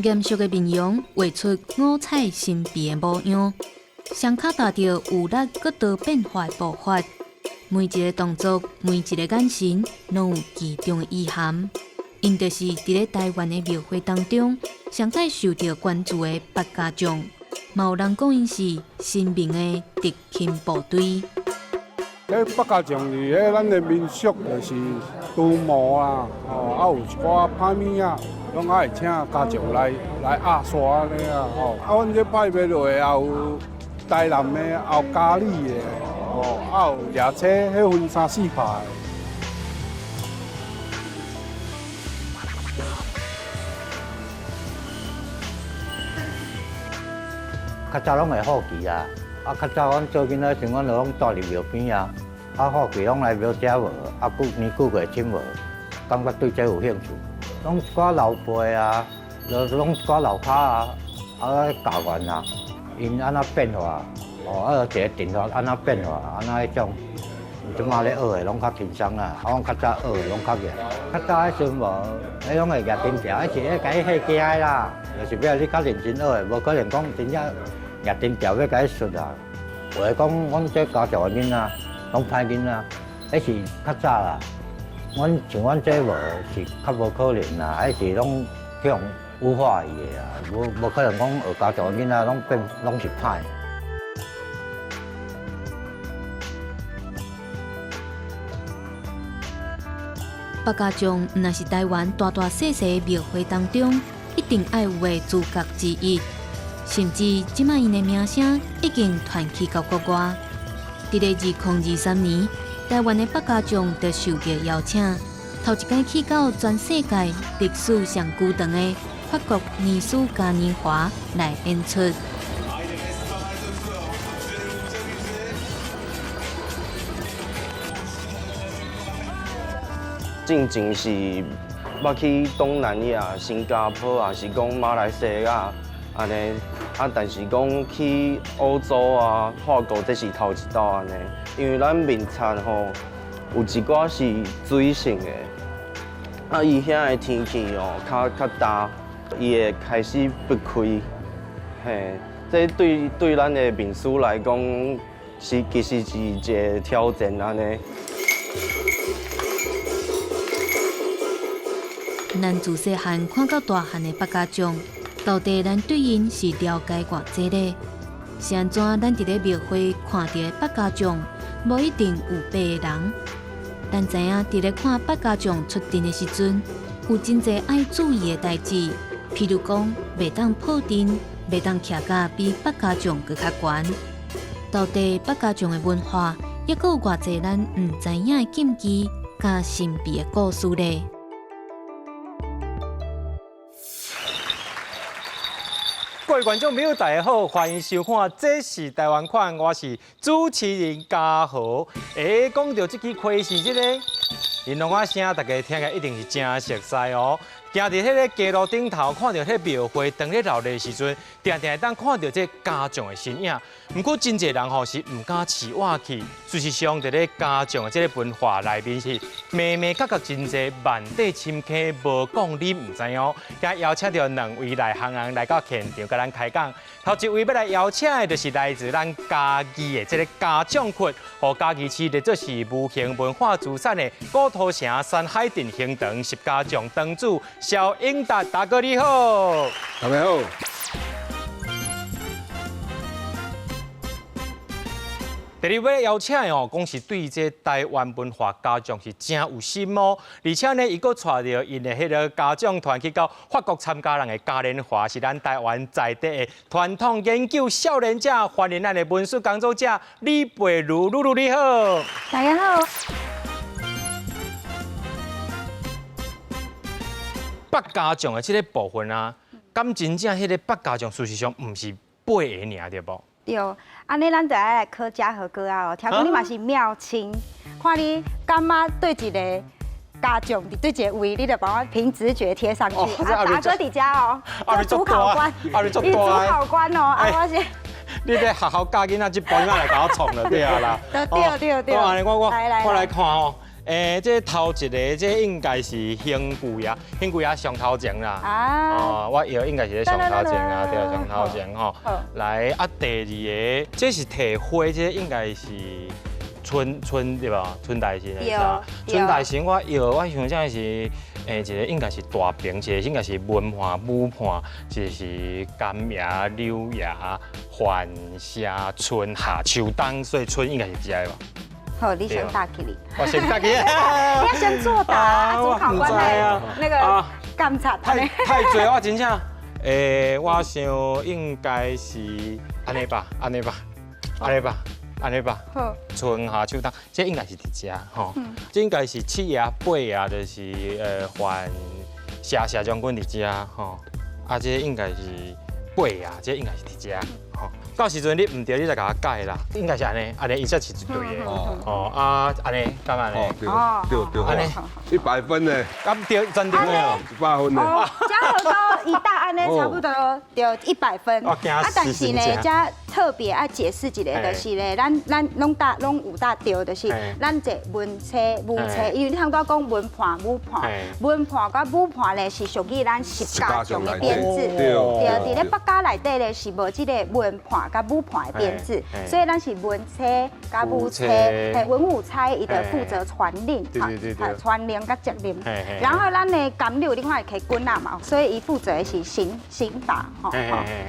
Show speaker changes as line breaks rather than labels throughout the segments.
嚴肅的面容畫出五彩神秘的模樣，雙跤踏著有力閣多變化的步法，每一个動作、每一个眼神，攏有其中的意涵。𪜶就是佇咧台灣的廟會當中，上蓋受著關注的八家將，嘛有人講𪜶是神明的特勤部隊。
這八家將是彼咱的民俗，就是除魔啊，吼，啊有一寡歹物仔，攏愛請家將來壓煞按呢啊，吼。啊，阮這拜袂落的也有台南的，也有嘉義的，吼，啊有掠車，彼分三四排。
較早攏會好奇啊，啊，較早阮做囡仔時，阮就攏蹛佇廟邊啊，啊，好奇攏來廟食無，啊，久年久過親無，感覺對這有興趣。攏一寡老輩啊，就攏一寡老跤啊，啊，教員啊，𪜶按怎變化，哦，啊，一個陣法按怎變化，按怎彼種，這馬咧學的攏較輕鬆啦，啊，阮較早學的攏較嚴。較早彼時無，彼攏會舉燈條，彼是咧共你嚇驚的啦，就是欲你較認真學的，無可能講真正舉燈條欲共你術啊。有的講阮這家教的囡仔，攏歹囡仔，彼是較早啦。阮像阮這無是較無可能啦，彼是攏去予污化去的啦，無可能講學家教的囡仔攏變攏是歹。
八家將毋但是台灣大大細細廟會當中一定愛有的主角之一，甚至這擺𪜶的名聲已經傳去到國外。佇咧2023年，台灣的八家將就受著邀請，頭一擺去到全世界歷史上久長的法國尼斯嘉年華來演出。
進前是捌去東南亞、新加坡，抑是講馬來西亞按呢，啊，但是講去歐洲啊、法國，這是頭一擺按呢。因為咱面冊吼有一寡是水性的，啊，伊遐的天氣哦較焦，伊會開始拔開，嘿，這對咱的面師來講是其實是一個挑戰按呢。
咱自細漢看到大漢的八家將，到底咱對𪜶是了解偌濟咧？是按怎咱佇咧廟會看著的八家將，無一定有八个人。咱知影佇咧看八家將出陣的時陣，有真濟愛注意的代誌，譬如講，袂當破陣，袂當徛甲比八家將閣較懸。到底八家將的文化，猶閣有偌濟咱毋知影的禁忌佮神秘的故事咧？
各位觀眾朋友，大家好，歡迎收看《這是台灣款》，我是主持人嘉豪。欸，講著這支開始這個玲瓏仔聲，大家聽起來一定是真熟悉哦。行佇彼个街路頂頭，看著彼廟會當咧鬧熱的時陣，定定會當看著這家將的身影。毋過真濟人吼是毋敢飼活去。事實上，佇咧家將的這个文化內面是眉眉角角真濟，萬底深坑無講你毋知哦。今邀請著兩位內行人來到現場，共咱開講。頭一位欲來邀請的，就是來自咱嘉義的這个家將窟，予嘉義市列做是無形文化資產的古土城山海鎮興堂十家將堂主蕭英達大哥你好。
大家好。
第二位邀請的哦，講是對這台灣文化家將是真有心哦，而且呢，伊閣帶著𪜶的彼个家將團去到法國參加人的嘉年華，是咱台灣在地的傳統研究少年者，歡迎咱的文史工作者李培如，露露你好。
大家好。
八家將的這个部分啊，敢真正彼个八家將事實上毋是八个爾對無？
對，按呢咱就愛來考嘉禾哥啊！聽講你嘛是廟親，看你感覺對一个家將佇佗一个位，你就幫我憑直覺貼上去。啊，大哥佇遮哦，做主考官，伊主考官哦，啊，我是。
你咧學校教囡仔這步仔來共我創了對啊啦。
對對對。
我按呢，我來看哦。欸，這頭一个，這應該是興貴啊，興貴啊上頭前啦。
啊。
哦，我搖應該是咧上頭前啊，對，上頭前吼。來啊，第二个，這是提花，這應該是春春對吧？春大神的啥？春大神我搖，我想這是，欸，一个應該是大平，一個應該是文判、武判，一個是甘爺、柳爺、范謝、春夏秋冬，所以春應該是這个吧？
好，你先答起你。
我先答起。
你要先作答，主考官來那個監察。
太濟，我真正，欸，我想應該是按呢吧，按呢吧，按呢吧，按呢吧。
好。
春夏秋冬，這應該是佇遮吼。這應該是七爺八爺，就是范謝謝將軍佇遮吼。啊，這應該是八爺，這應該是佇遮吼。到時陣你毋對，你再共我改啦。應該是按呢，按呢伊才是一對的。哦，啊，按呢，敢按呢？
對對對，
按呢，100
分呢。
敢對，真對哦，100
分呢。
嘉禾哥一答按呢，差不多對100分。
啊，
但是呢，遮特別愛解釋一下，就是咧，咱攏答攏有答對，就是咱這文車武車，因為你頭拄仔講文判武判，文判佮武判咧是屬於咱十家將的編制，對，佇咧百家內底咧是無這个文判佮武判的編制，所以咱是文車佮武車，嘿，文武差伊就負責傳令，傳令佮接令，然後咱的甘柳你看會提棍仔嘛，所以伊負責的是刑法，吼，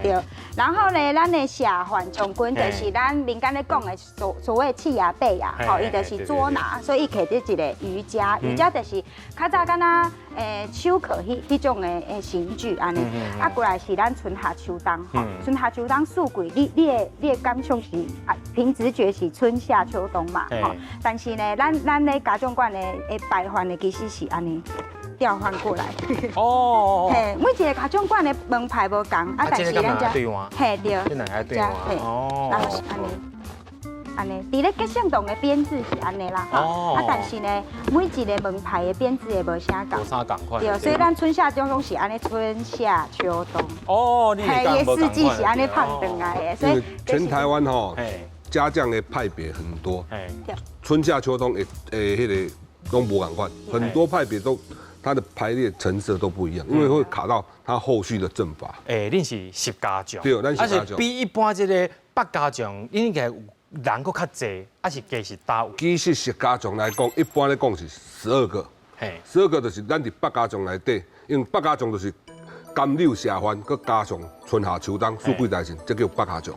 對。然後呢，咱的謝范將軍就是咱民間咧講的所謂七爺八爺，吼，伊就是捉拿，所以伊提著一个瑜伽，瑜伽就是較早敢若手銬彼種的刑具按呢。啊，過來是咱春夏秋冬，吼，春夏秋冬四季，你的感想是啊，憑直覺是春夏秋冬嘛，吼。但是呢，咱咧家長館的排法呢，其實是按呢調換過來。
哦。
嘿，每一个家長館的門牌無仝，啊，但是咱遮，嘿對，
這兩个對換。哦。
然後是按呢，按呢，佇咧結勝堂的編制是按呢啦，吼。啊，但是呢，每一个門牌的編制會無啥仝。
無啥仝款。
對，所以咱春夏秋冬是按呢，春夏秋冬。
哦，你
嘿，伊四季是按呢放轉來的，所以
全台灣吼，家將的派別很多，春夏秋冬會會彼个攏無仝款，很多派別都它的排列成色都不一樣，因為會卡到它後續的陣法。
欸，恁是十家將，
對，咱十家將。
比一般這个百家將，應該人閣較濟，還是其實大有？
其實十家將來講，一般來講是12個，12個就是咱佇百家將內底，因為百家將就是甘柳謝范，閣加上春夏秋冬四季大神，這叫百家將。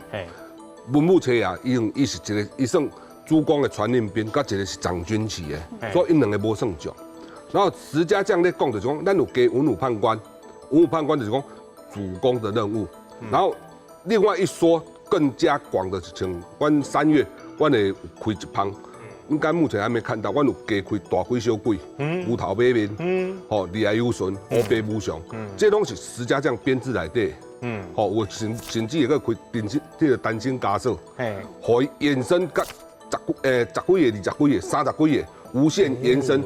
文武車爺，伊是一個，伊算主公的傳令兵，佮一個是掌軍旗的，所以𪜶兩个無算將。然後十家將咧講就是講，咱有加文武判官，文武判官就是講主公的任務。然後另外一說更加廣的，像阮三月，阮會開一芳，應該目前還沒看到，阮有加開大鬼小鬼、牛頭馬面、吼二來有順、烏白無常，這攏是十家將編制內底。吼有甚至會閣開定身，這个單身枷鎖，予伊延伸到十幾个、20幾个、30幾个，無限延伸。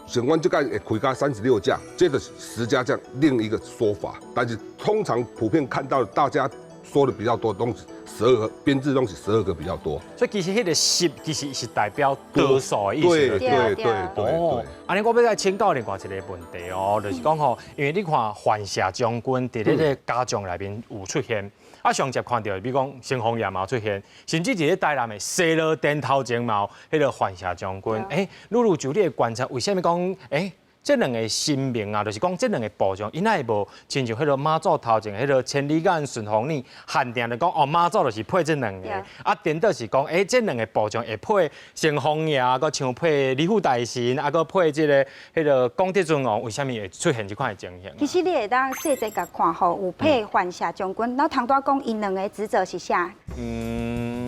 像阮這屆會開到36將，這個是十家將另一個說法。但是通常普遍看到大家說的比較多，攏是十二個編制，攏是十二個比較多。
所以其實彼个十其實是代表多數的意思。
對對對對。
哦，按呢我欲來請教另外一个問題哦，就是講吼，因為你看范謝將軍佇咧個家將內面有出現。啊，上集看著，比如講城隍爺嘛有出現，甚至佇咧台南的西螺殿頭前嘛有彼个范謝將軍。欸，露露就你的觀察，為啥物講欸？這兩个神明啊，就是講這兩个部將，𪜶會無親像彼个媽祖頭前彼个千里眼、順風耳，限定就講哦，媽祖就是配這兩个，啊，顛倒是講，欸，這兩个部將會配城隍爺，閣像配李副大神，啊，閣配這个彼个功德尊王，為啥物會出現這款的情形？
其實你會當細節共看吼，有配范謝將軍，然後頭拄仔講𪜶兩个職責是啥？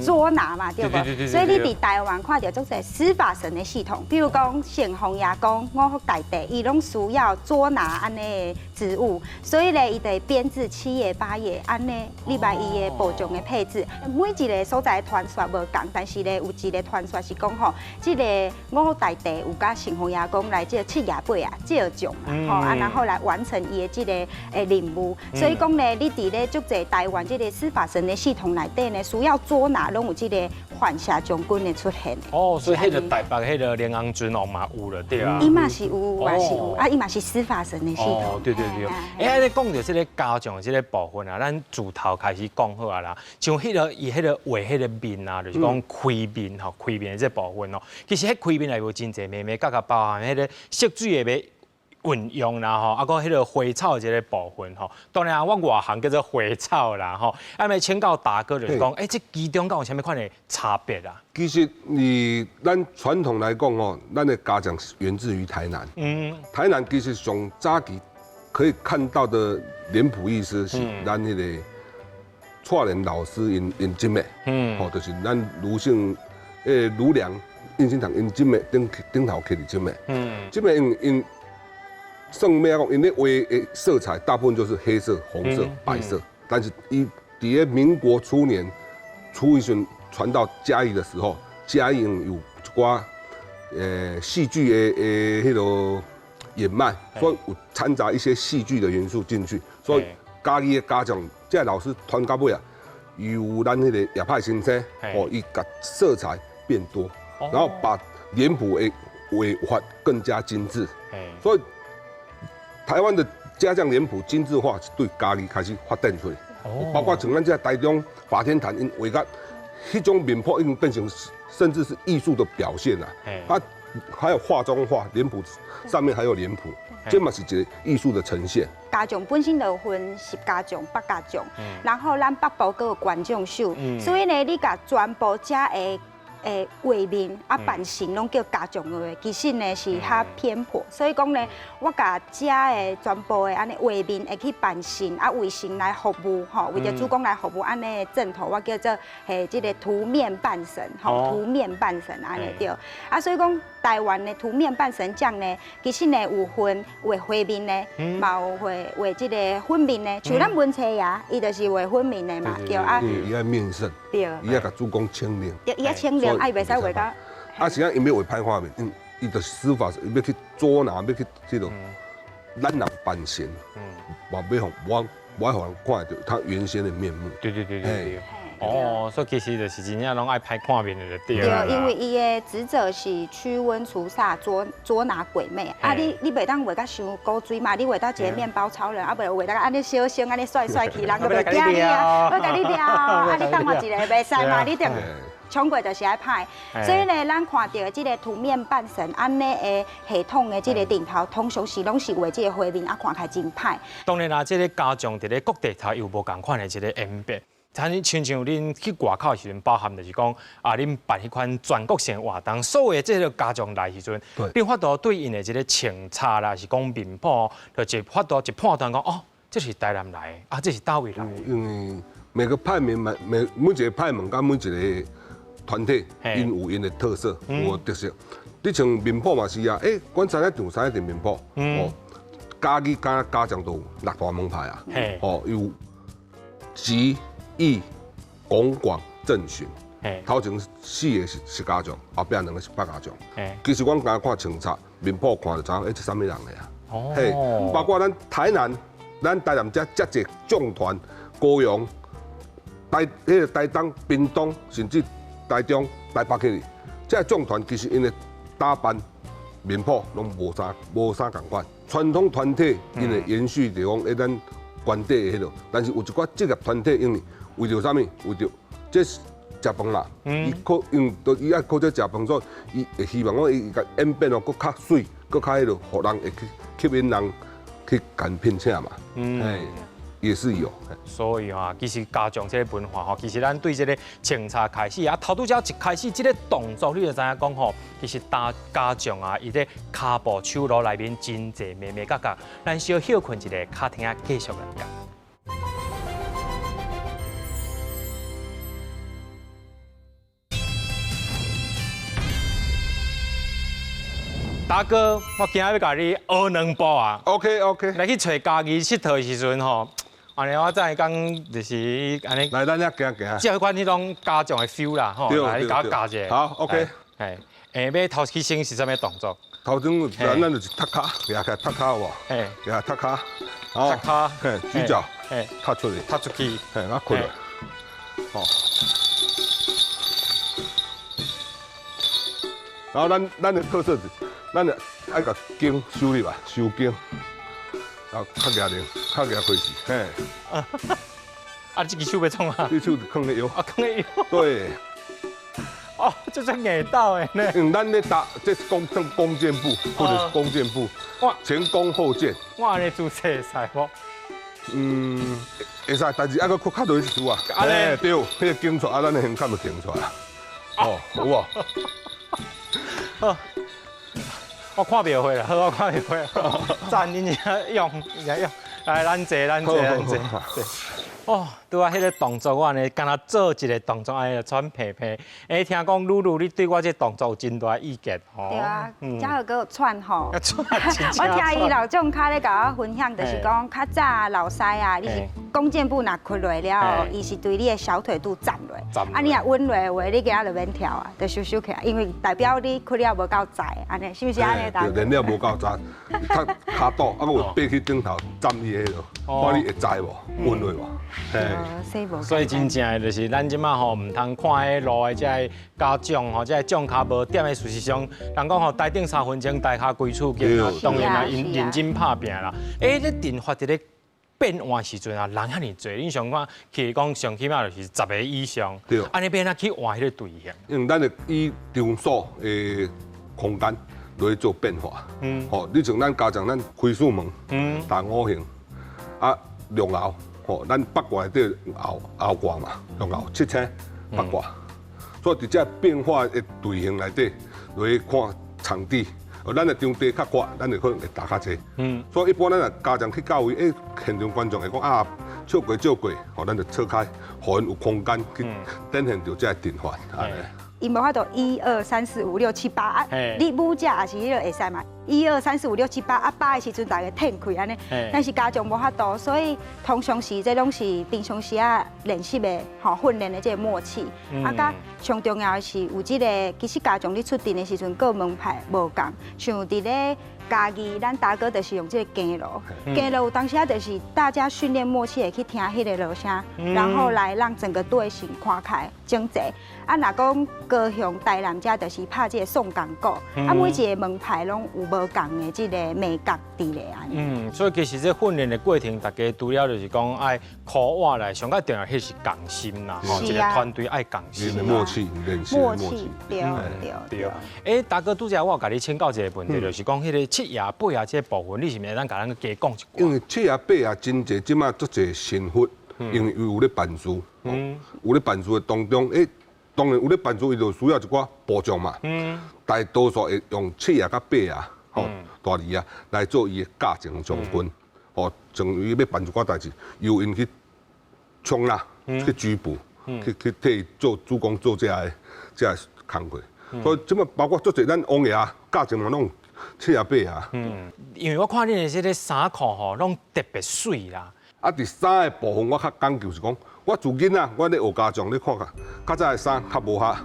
捉拿嘛，對無？所以你佇台灣看著足濟司法神的系統，比如講城隍爺公、五福大帝，伊攏需要捉拿按呢的職務，所以咧，伊就會編制七爺八爺按呢，禮拜伊的部將的配置。每一个所在的傳說無仝，但是咧有一个傳說是講吼，這个五福大帝有佮城隍爺公來這七爺八爺借將啦，吼啊，然後來完成伊的這个任務。所以講咧，你佇咧足濟台灣這个司法神的系統內底呢，需要捉拿攏有這个范舍將軍的出現。
哦，所以彼個台北彼個靈安尊王嘛有了，對啊。
伊嘛是有，嘛是有，啊，伊嘛是司法神的系統。
哦，對對對。欸，你講著這个家將這个部分啊，咱自頭開始講好啊啦。像彼个伊彼个畫彼个面啊，就是講開面吼，開面的這部分哦。其實彼開面內有真濟眉眉角角，包含彼个色水的運用啦吼，啊，閣彼个花草這个部分吼，當然我外行叫做花草啦吼。啊，欲請教大哥就是講，欸，這其中敢有啥物款的差別啊？
其實你咱傳統來講吼，咱的家將源自於台南。台南其實上早期可以看到的臉譜藝師是咱彼个蔡連老師𪜶𪜶整的。吼，就是咱盧姓盧良印心堂𪜶整的頂頂頭刻佇整的。這個𪜶𪜶。算咩講？𪜶咧畫的色彩大部分就是黑色、紅色、白色。但是伊佇咧民國初年初一時傳到嘉義的時候，嘉義有一寡戲劇的彼个演賣，所以有摻雜一些戲劇的元素進去。所以嘉義的家將，這個老師傳到尾啊，由咱彼個葉派先生，哦，伊共色彩變多，然後把臉譜的畫法更加精緻。所以台灣的家將臉譜精緻化是對嘉義開始發展出來，包括像咱這台中法天壇，𪜶畫甲彼種面譜已經變成甚至是藝術的表現啦。啊，還有畫中畫，臉譜上面還有臉譜，這嘛是一個藝術的呈現。
家將本身就分十家將、八家將，然後咱北部閣有權將手，所以呢，你共全部遮的畫面啊扮神攏叫家將的話，其實呢是較偏頗。所以講呢，我共遮的全部的按呢畫面會去扮神啊，為神來服務吼，為著主公來服務按呢陣頭，我叫做嘿這个塗面扮神吼，塗面扮神按呢對。啊，所以講台灣的塗面扮神將呢，其實呢有分畫花面的，嘛有畫畫這个粉面的，像咱文車爺，伊就是畫粉面的嘛，對啊。
伊愛面聖，
對，
伊愛共主公清靈，
對，伊愛清靈。啊，伊袂使畫甲。
啊，是按𪜶欲畫歹看面，伊就是司法，伊欲去捉拿，欲去這个，咱人扮神，嘛欲予無無愛予人看著他原先的面目。
對對對對對。哦，所以其實就是真正攏愛歹看面的就對
啦。對，因為伊的職責是驅瘟除煞、捉捉拿鬼魅。啊，你袂當畫甲傷古錐嘛？你畫到一个麵包超人，啊，袂畫到按呢小生按呢帥帥氣，人就袂驚你啊，欲共你掠。啊，你當我一个袂使嘛？你著。衝過就是愛歹，所以呢，咱看著的這个塗面扮神按呢的系統的這个頂頭，通常是攏是畫這个畫面，啊，看起來真歹。
當然啦，這个家將佇咧各地頭有無仝款的這个演變。像親像恁去外口的時陣，包含就是講啊，恁辦彼款全國性活動，所有的這个家將來時陣，你有法度對𪜶的這个穿插啦，是講面譜，就一法度一判斷講哦，這是台南來的，啊，這是佗位來的。
因為每個派別每每一個派門佮每一個團體，𪜶有𪜶的特色，有特色。你像面譜嘛是啊，欸，阮知影長啥一面譜，哦，嘉義佮家將都有六大門派啊，哦，有吉、義、龔、廣、鄭、荀，頭前四个是十家將，後壁兩个是八家將。其實阮敢看穿插面譜看就知影，欸，這啥物人的啊？嘿，包括咱台南，咱台南遮遮濟將團，高雄、台彼个台東、屏東，甚至台中、台北去，這將團其實𪜶的打扮、面譜攏無啥仝款。傳統團體𪜶會延續著講，欸，咱關底的彼落，但是有一寡職業團體，因為為著啥物？為著這食飯啦，伊靠用，都伊愛靠這食飯，所以伊會希望講伊共演變哦，閣較媠，閣較彼落，予人會去吸引人去共聘請嘛。嗯，也是有。
所以啊，其實家將這个文化吼，其實咱對這个穿插開始啊，頭拄才一開始這个動作，你就知影講吼，其實大家將啊，伊咧跤步手路內面真濟眉眉角角，咱小歇睏一下，較聽仔繼續來講。大哥，我今仔欲共你學兩步啊。
OK OK。
來去揣嘉義𨑨迌的時陣吼，按呢我才會講就是按呢。
來，咱遐行行。
這款彼種家將的 feel 啦，吼，來你共我教一下。
好，OK。
嘿，欸，欲頭起先是啥物動作？
頭先咱就是踢跤，舉起來踢跤有無？
嘿，
舉起來踢跤，
踢跤，
嘿，舉腳，
嘿，
踢出去，
踢出去，
嘿，啊，睏落，好。然後咱的特色是，咱的愛共弓收入來，收弓，然後較舉咧，較舉開始，嘿。
啊，這支手欲創啥？
這手囥咧腰。
啊，囥咧腰。
對。
哦，這足硬鬥的呢。
嗯，咱咧打，這是弓算弓箭步，或者是弓箭步。哇，前弓後箭。
我按呢姿勢會使無？
嗯，會使，但是猶閣較落一絲啊。哎，對，彼個弓出來，啊，咱的胸坎就停出來。哦，有無？
好，我看廟會啦，好，我看廟會。讚，恁遮用，遮用，來，咱坐，咱坐，咱坐。哦，拄仔彼个動作，我按呢，敢若做一个動作，按呢喘平平。欸，聽講露露，你對我這動作有真大意見吼？
對啊，嘉禾哥有喘吼。
喘，
我聽伊老將較咧共我分享，就是講較早老師啊，你是弓箭步若開落了後，伊是對你的小腿肚站落，啊，你若穩落的話，你今仔就免跳啊，就收收起來，因為代表你開了無夠載，按呢是毋是按呢？
對，練了無夠載，較跤肚，啊，閣有爬去頂頭站你彼落，看你會載無，穩落無。
所以真正的就是咱這馬吼，毋通看彼路的這个家長吼，這个將跤無踮的事實上，人講吼，台頂3分鐘，台跤規厝景啊，當然啦，𪜶認真拍拚啦。欸，咧陣法佇咧變換時陣啊，人遐爾濟，恁想看，譬如講上起碼就是10個以上，按呢欲按怎去換彼个隊形？
因為咱會以場所的空間來做變化。嗯，吼，你像咱家長，咱開四門，嗯，大五行，啊，龍後。吼，咱八卦內底後後卦嘛，龍後七星八卦，所以佇這變化的隊形內底來看場地，咱的場地較闊，咱就可能會打較濟。嗯，所以一般咱若家長去到位，欸，現場觀眾會講啊，笑過笑過，吼，咱就錯開，予𪜶有空間去展現著這个陣法。
伊無法度一二三四五六七八啊，你舞者也是彼个會使嘛？一二三四五六七八啊，八的時陣大家褪開按呢，但是家長無法度，所以通常是這攏是平常時啊練習的吼訓練的這个默契。啊，佮上重要的是有這个，其實家長你出陣的時陣各門派無仝，像佇咧嘉義，咱大哥就是用這个更鑼，更鑼有當時啊就是大家訓練默契會去聽彼个鑼聲，然後來讓整個隊形看開整齊。啊，若講高雄、台南遮就是拍這个宋江鼓，啊，每一個門派攏有無仝的這个眉角佇咧按呢。
嗯，所以其實這訓練的過程，大家除了就是講愛苦活來，上較重要彼是共心啦，吼，一个團隊愛共心。
默契，練習
默契，對對對。
欸，大哥，拄才我有共你請教一个問題，就是講彼个七爺八爺這个部分，你是毋是會當共咱加講一寡？
因為七爺八爺真濟，這馬足濟神佛，因為伊有咧辦事，有咧辦事的當中，欸，當然有咧辦事，伊就需要一寡部將嘛。大多數會用七爺佮八爺，吼，大二啊來做伊的駕前將軍，吼，像伊欲辦一寡代誌，由𪜶去衝啦，去拘捕，去替伊做主公做這个工課。所以這馬包括足濟咱王爺駕前嘛攏七爺八爺。
嗯，因為我看恁的這个衫褲吼，攏特別媠啦。
啊，佇衫的部分我較講究是講，我自囡仔我咧學家將，你看較較早的衫較無遐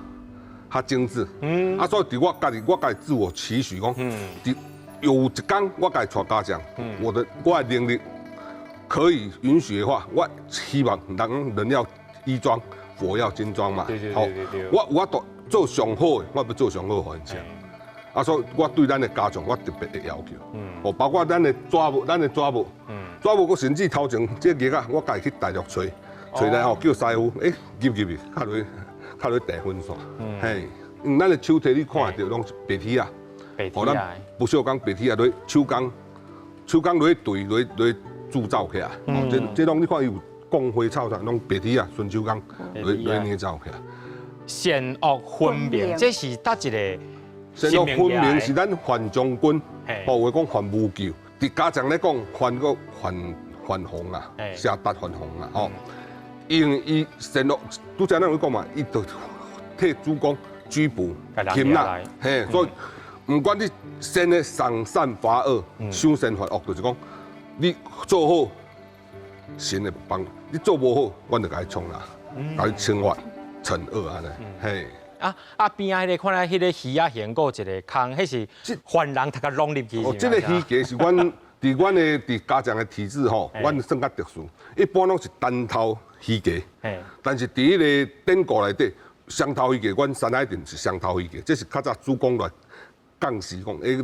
較精緻。嗯。啊，所以佇我家己，我家己自我期許講，佇有一工我家己帶家將，我的能力可以允許的話，我希望人人要衣裝，佛要金裝嘛。
對對對對對。
我有法度做上好的，我欲做上好予𪜶穿。啊，所以我對咱的家將，我特別的要求。哦，包括咱的紙帽，咱的紙帽，紙帽，我甚至頭前這個額仔，我家己去大陸揣，揣來吼叫師傅，欸，入入去，敲落敲落地分線。嘿，因為咱的手提你看會著攏是白鐵仔，
白鐵仔。
不鏽鋼白鐵仔落手工，手工落去對落落鑄造起來。哦，這這攏你看伊有鋼花草啥，攏白鐵仔純手工落落捏造起來。
善惡分明，這是佗一个？
善惡分明是咱范將軍，吼話講范無救。佇家長咧講，范個范范紅啊，寫達范紅啊，吼。因為伊善惡，拄才咱有講嘛，伊就替主公拘捕擒啦，嘿，所以毋管你善的賞善罰惡，賞善罰惡，就是講你做好，神會幫；你做無好，阮就共你創啦，共你懲罰懲惡按呢，嘿。
啊啊！邊仔彼个看來彼个魚仔形，閣有一个空，彼是犯人讀甲攏入去。
哦，這個魚架是阮佇阮的佇家長的體制吼，阮算較特殊。一般攏是單頭魚架，但是佇彼个典故內底，雙頭魚粿，阮山海鎮是雙頭魚粿，這是較早主公來降時講，欸，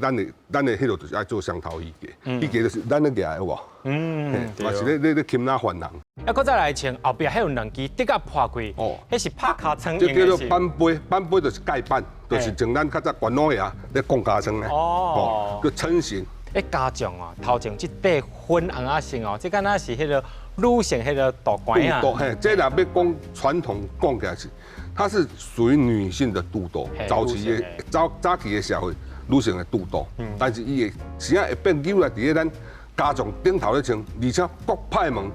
咱的彼落就是愛做雙頭魚粿，魚粿就是咱咧舉的有無？嗯，嘛是咧擒拿犯人。
啊，閣再來穿後壁彼有兩支竹仔破開，哦，彼是拍尻川
這叫做板杯，板杯就是蓋板，就是像咱較早關老爺咧摃尻川的，哦，叫稱型。
欸，家將啊，頭前這塊粉紅仔色哦，這敢若是彼个女性彼个肚管啊。
肚嘿，這若欲講傳統講起來是，它是屬於女性的肚肚，早期的早早期的社會，女性的肚肚，但是伊會時仔會變扭來佇咧咱家將頂頭咧穿，而且各派門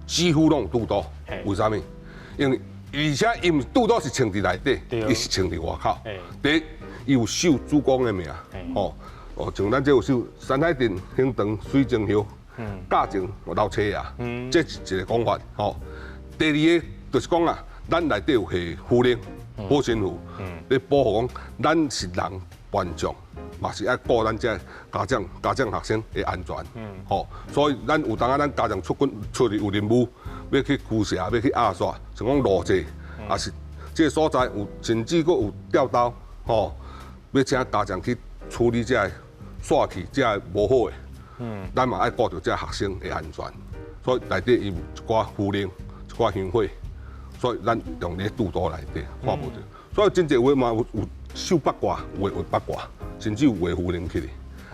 幾乎攏有肚肚，為啥物？因為而且伊毋肚肚是穿佇內底，伊是穿佇外口。第一，伊有繡主公的名，吼。哦，像咱這有繡山海鎮興長水晶葉，教前老車爺，這是一個講法，吼。第二个就是講啊，咱內底有下符令、護身符，咧保護講咱是人扮將，嘛是愛顧咱這家長、家長學生的安全，吼。所以咱有當仔咱家長出軍出去有任務，欲去驅邪，欲去壓煞，像講路祭，抑是這个所在有甚至閣有吊刀，吼，欲請家長去處理這个煞氣，這个無好的，咱嘛愛顧著這个學生的安全，所以內底伊有一寡符令、一寡香火，所以咱用咧肚肚內底看無著。所以真濟話嘛有有繡八卦，有的畫八卦，甚至有畫符令起來。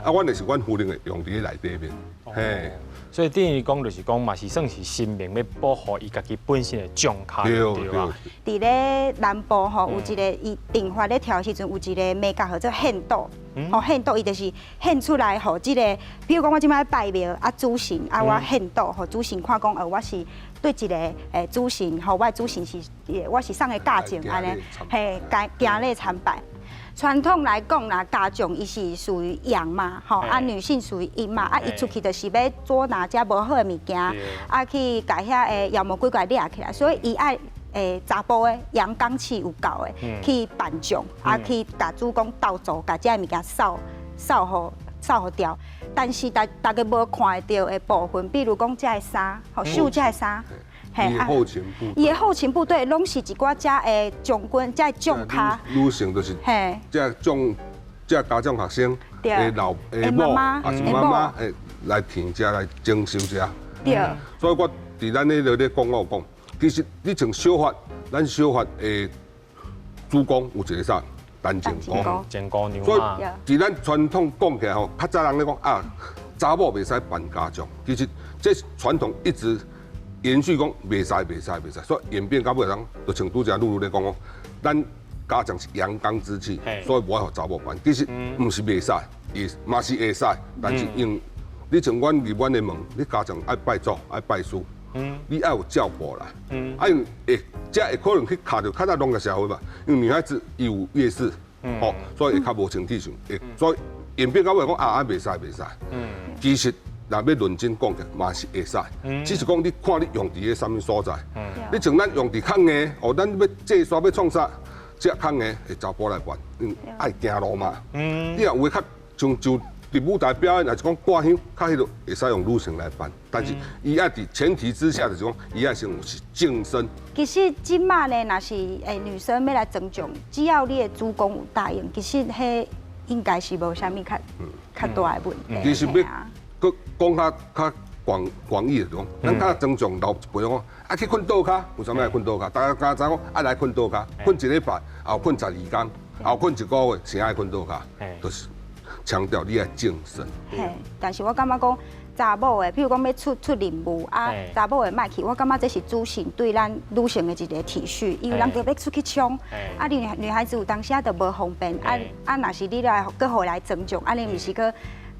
啊，阮就是阮符令會用佇咧內底面，嘿。
所以等於講就是講嘛是算是神明欲保護伊家己本身的將跤對吧？
佇咧南部吼，有一个伊陣法咧跳的時陣，有一个眉角號做獻肚，吼獻肚伊就是獻出來，予這个，比如講我這擺拜廟啊，主神啊，我獻肚，予主神看講，我是對一个主神，吼，我的主神是，我是送的價錢按呢，嘿，行禮參拜。傳統來講啦，家將伊是屬於陽嘛，吼啊女性屬於陰嘛，啊伊出去就是欲捉拿遮無好的物件，啊去共遐个妖魔鬼怪掠起來，所以伊愛查埔的陽剛氣有夠的去扮將，啊去共主公鬥做，共遮个物件掃掃予掃予掉。但是大大家無看會著的部分，比如講遮个衫，吼繡遮个衫。
伊的後勤部，
伊的後勤部隊攏是一寡遮的將軍，遮的將跤。
女性就是，遮將遮家長學生的老的某，抑是媽媽，會來添遮來整修遮。所以我佇咱彼个咧講，我有講，其實你像小法，咱小法的主公有一個啥？陳靖姑。
靖姑娘。
所以佇咱傳統講起來吼，較早人咧講啊，查某袂使扮家將，其實這傳統一直延續講袂使袂使袂使，所以演變到尾人就像拄才露露咧講講，咱家將是陽剛之氣，所以無愛予查某扮。其實毋是袂使，伊嘛是會使，但是因你像阮入阮的門，你家將愛拜祖愛拜師，你愛有轎步來，啊因為會才會可能去卡著較早農業社會嘛，因為女孩子伊有月事，吼，所以會較無清氣上，會所以演變到尾講啊啊袂使袂使，其實。若欲論真講起來，嘛是會使，只是講你看你用佇咧啥物所在。你像咱用佇較硬，哦，咱欲祭煞欲創啥，這較硬會查埔來扮，因愛行路嘛。你若有的較像就佇舞台表演，抑是講掛香，較彼落會使用女性來扮，但是伊愛佇前提之下，就是講伊愛先有是淨身。
其實這馬呢，若是女生欲來裝將，只要你的主公有答應，其實彼應該是無啥物較較大的問題。
其實欲閣講較較廣廣義的講，咱較莊重老一輩講，啊去睏桌跤，為啥物愛睏桌跤？大家敢知講，啊來睏桌跤，睏一禮拜，後睏12工，後睏一個月，先愛睏桌跤，就是強調你愛淨身。
嘿，但是我感覺講查某的，比如講欲出出任務啊，查某的莫去，我感覺這是主神對咱女性的一個體恤，因為人著欲出去衝，啊女女孩子有當時仔就無方便，啊啊若是你來閣予來裝將，按呢毋是閣。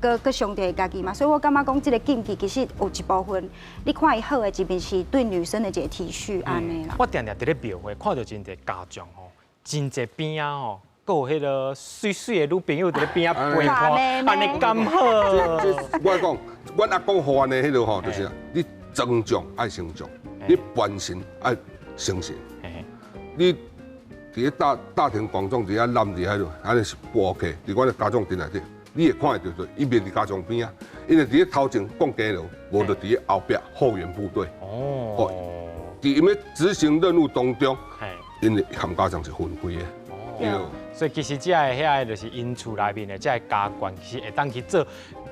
閣閣傷著家己嘛，所以我感覺講這个禁忌其實有一部分，你看伊好的一面是對女生的一個體恤按呢啦。
我定定佇咧廟會看著真濟家將吼，真濟邊仔吼，閣有彼个媠媠的女朋友佇咧邊仔陪伴，按呢敢好？
我講，阮阿公予阮的彼个吼，就是你裝將愛先將，你扮神愛先神。你佇咧大大庭廣眾佇遐攬佇遐落，按呢是不 OK。佇阮的家長陣內底。你會看會著說，伊袂佇家將邊仔，因為佇咧頭前講雞路，無就佇咧後壁後援部隊。哦，佇𪜶咧執行任務當中， 𪜶的含家長是分開的。對。
所以其實這个遐个就是𪜶厝內面的這个家眷，其實會當去做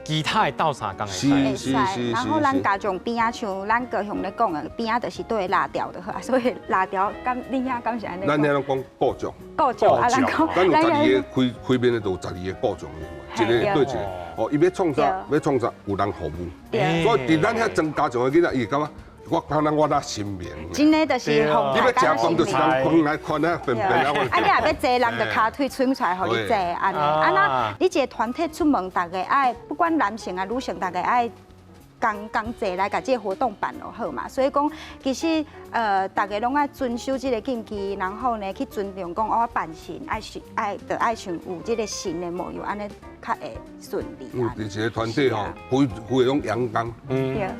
其他的鬥相共的。
是是是。
然後咱家長邊仔像咱高雄咧講的，邊仔就是對拉調就好，所以拉調，敢恁遐敢是按呢？
咱遐攏講鼓將。
鼓將啊，咱講。
咱有十二个開開面的，就有十二个鼓將，一个對一個。哦，伊欲創啥？欲創啥？有人服務。所以佇咱遐莊家長的囡仔，伊會感覺我可能我那神明。
真的就是
你欲食飯就是人飯來寬啊，便便啊。
啊，你若欲坐，人就跤腿伸出來予你坐，按呢。啊，那你一个團體出門，逐个愛不管男性啊女性，逐个愛共共齊來共這个活動辦就好嘛。所以講，其實逐个攏愛遵守這個禁忌，然後呢去尊重講我扮神愛愛就愛像有這個神的模樣，按呢較會順利。
有一個團體吼，規規個攏陽剛，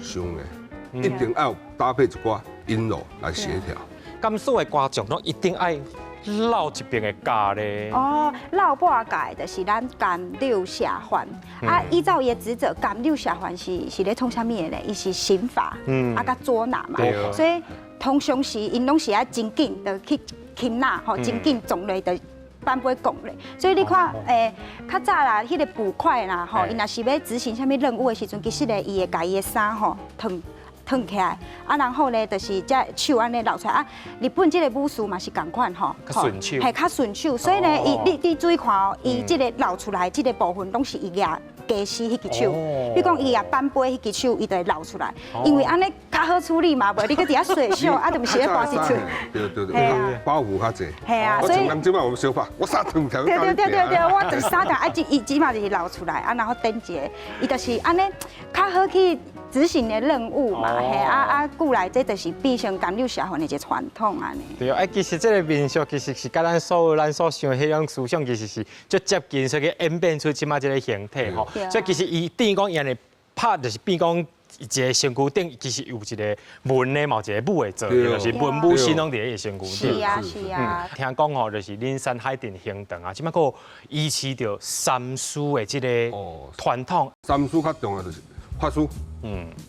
傷的。一定要搭配一寡陰柔來協調。
敢所有家長攏一定愛落一邊的教咧。
哦，落半教的就是咱干柳下凡。啊，依照伊的職責，干柳下凡是咧創啥物的咧？伊是刑法，啊，佮捉拿嘛。所以通常時𪜶攏是愛真緊就去擒拿，吼，真緊撞落就反背講咧。所以你看，較早啦，彼個捕快啦，吼，伊若是欲執行啥物任務的時陣，其實咧，伊會共伊的衫吼脫。脫起來，啊，然後咧就是這手按呢摞出來啊。日本這个武士嘛是仝款吼，
較順手，
係較順手，所以咧，伊你你注意看哦，伊這个摞出來這个部分攏是伊舉家私彼支手，比如講伊舉板杯彼支手，伊就會摞出來，因為按呢較好處理嘛，無你閣佇遐洗手，啊，就毋是咧搬一出。
對對對，包袱較濟。
係啊，所以
我像人這擺有小法，我衫脫起來。
對對對對對，我就是衫脫，啊，伊起碼就是摞出來，啊，然後等一下，伊就是按呢較好去執行的任務嘛，嘿啊啊，過來這就是變成干柳社會的一個傳統按呢。
對啊，其實這个民俗其實是佮咱所有咱所想的彼種思想，其實是足接近，所以演變出這擺這个形體吼。所以其實伊等於講伊按呢拍，就是變講一个身軀頂，其實有一个文的，嘛有一个武的做，就是文武神攏佇彼个身軀頂。
是啊是啊。
聽講吼，就是恁山海鎮興堂啊，這擺閣維持著三師的這个傳統。
三師較重要就是法師，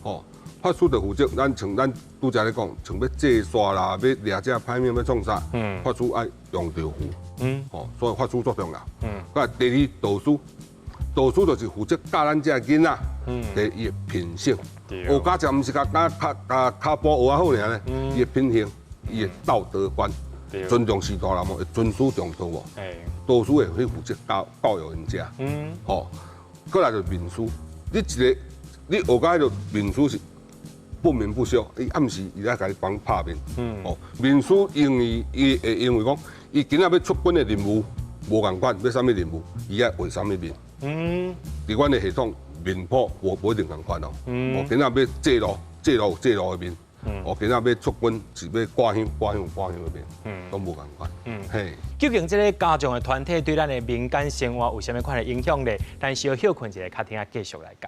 吼，法師就負責咱像咱拄才咧講，像欲祭煞啦，欲掠這歹物，欲創啥，法師愛用著符，吼，所以法師足重要。佮第二道師，道師就是負責教咱這囡仔，第伊的品性，學家就毋是共佮跤跤跤步學啊好爾咧，伊的品行，伊的道德觀，尊重序大人無，會尊師重道無？道師會去負責教教育𪜶這，吼，閣來就面師，你一個。你學甲彼个面師是不眠不休，伊暗時伊來共你幫拍面。哦，面師因為伊會因為講，伊今仔欲出軍的任務無仝款，欲啥物任務，伊愛畫啥物面。佇阮的系統面譜無一定仝款哦。哦，今仔欲祭路，祭路有祭路的面。哦，今仔欲出軍是欲掛香，掛香有掛香的面。攏無仝款。嘿。
究竟這个家長的團體對咱的民間生活有啥物款的影響咧？咱小歇睏一下，較聽下繼續來講。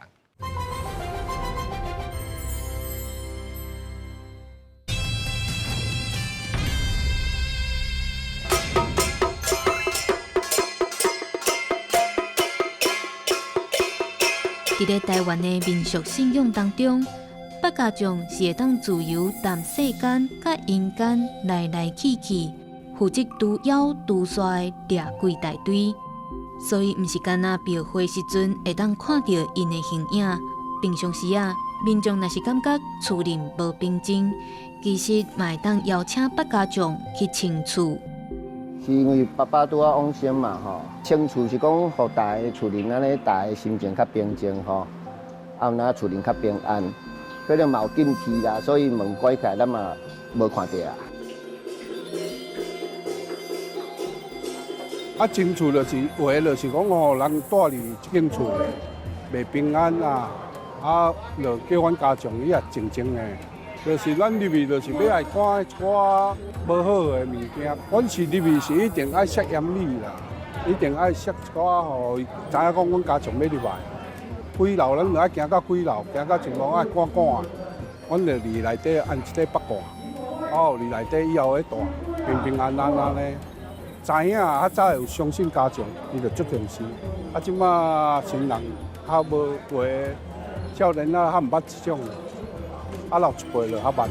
佇咧台灣的民俗信仰當中，八家將是會當自由踮世間佮陰間來來去去，負責除妖除煞的掠鬼大隊，所以毋是干焦廟會時陣會當看著𪜶的形影。平常時啊，民眾若是感覺厝內無平靜，其實嘛會當邀請八家將去清厝。
是因為爸爸拄仔往生嘛吼，清厝是講，予大家厝裡按呢，大家心情較平靜吼，啊，有哪厝裡較平安，可能嘛有禁忌啦，所以門關起來，咱嘛無看著啊。
啊，清厝就是有的，就是講吼，人住佇這間厝袂平安啊，啊，就叫阮家長伊也靜靜的。就是咱入去，就是欲來看一寡無好的物件。阮是入去是一定愛釋煙米啦，一定愛釋一寡予伊知影講阮家長欲入來。幾樓咱就愛行到幾樓，行到一路愛趕趕。阮就佇內底按一個八卦，哦，佇內底以後會大平平安安按呢。知影較早有相信家長，伊就足重視。啊，這馬新人較無有的少年仔較毋捌這種。啊，老一輩就較慢。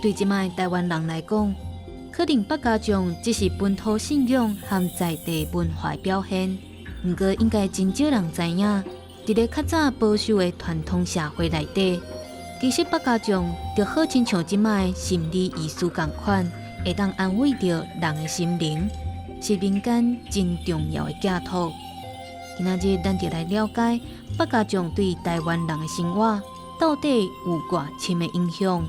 對這擺臺灣人來講，可能八家將只是本土信仰和在地文化的表現。毋過應該真少人知影，佇咧較早保守的傳統社會內底，其實八家將就好親像這擺心理醫師仝款，會當安慰著人的心靈，是民間真重要的寄託。今仔日咱就來了解八家將對臺灣人的生活到底有偌深的影響。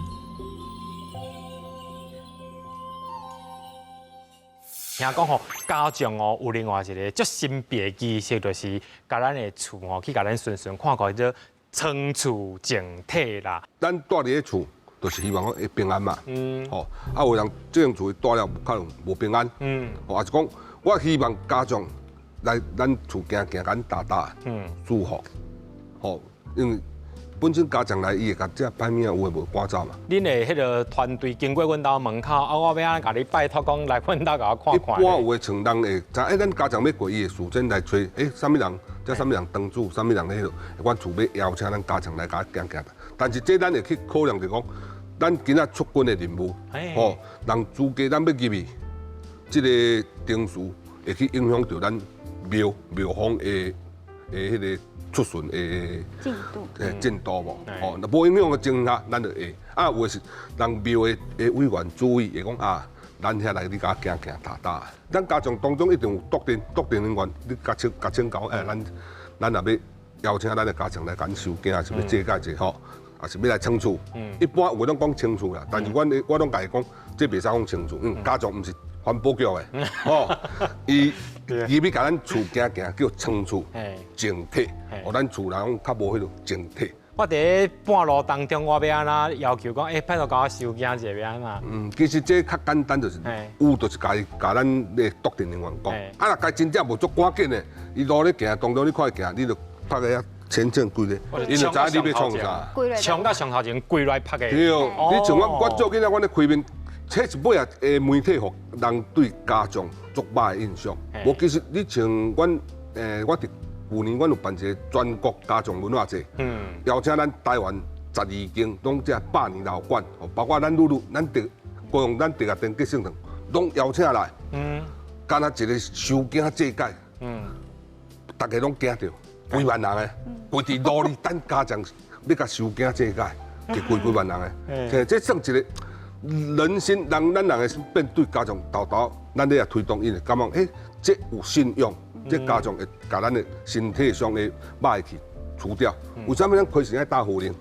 聽講吼，家將哦有另外一个足神秘的儀式，就是共咱的厝吼去共咱巡巡看看做倉厝淨體啦。
咱蹛佇咧厝，就是希望講會平安嘛。吼，啊有人這間厝蹛了可能無平安。吼，抑是講我希望家將來咱厝行行，共咱踏踏，舒服。吼，因為本身家將來，伊會共這歹物仔有的無趕走嘛。
恁的彼个團隊經過阮兜門口，啊，我欲按怎共你拜託講來阮兜共我看看。
一般有的像人會知，欸，咱家將欲過，伊會事先來揣，欸，啥物人，這啥物人當主，啥物人咧彼落，阮厝欲邀請咱家將來共行行。但是這咱會去考量著講，咱今仔出軍的任務，吼，人主家咱欲入去，這个程序會去影響著咱廟廟方的的彼个。出巡的
進度，
進度無？吼，若無影響的情況下，咱就會。啊，有的是人廟的的委員主委會講啊，咱遐來你共行行踏踏。咱家將當中一定有督陣，督陣人員，你共請共請教，欸，咱咱若欲邀請咱的家將來共收驚，抑是欲祭拜者吼，抑是欲來創厝。一般有的攏講清楚啦，但是阮我攏共伊講，這袂使講清楚，因為家將毋是環保局的，吼，伊伊欲共咱厝行行叫倉厝淨體，予咱厝內講較無彼個淨體。
我佇咧半路當中，我欲按怎要求講，欸，拜託共我收驚一下，欲按怎？
嗯，其實這較簡單，就是有就是共伊共咱的督陣人員講，啊，若共真正無足趕緊的，伊路咧行當中，你看伊行，你就拍個遐淺淺規个，𪜶就知影你欲創啥。
衝到上頭前跪落來拍的。
對，你像我，我做囡仔，阮咧開面，這是尾仔的媒體予人對家將足歹的印象。無，其實你像阮，我佇舊年阮有辦一个全國家將文化節，邀請咱臺灣12間攏這百年老館，包括咱女女，咱佇高雄咱竹仔店結勝堂，攏邀請來，敢若一个收驚祭改，逐家攏驚著，幾萬人的，規佇路裡等家將欲共收驚祭改，就規幾萬人的，這算一个人心，人咱人的心變對家將沓沓，咱咧也推動𪜶會感覺，欸，這有信仰，這家將會共咱的身體上的歹氣除掉。為啥物咱開始愛打符令？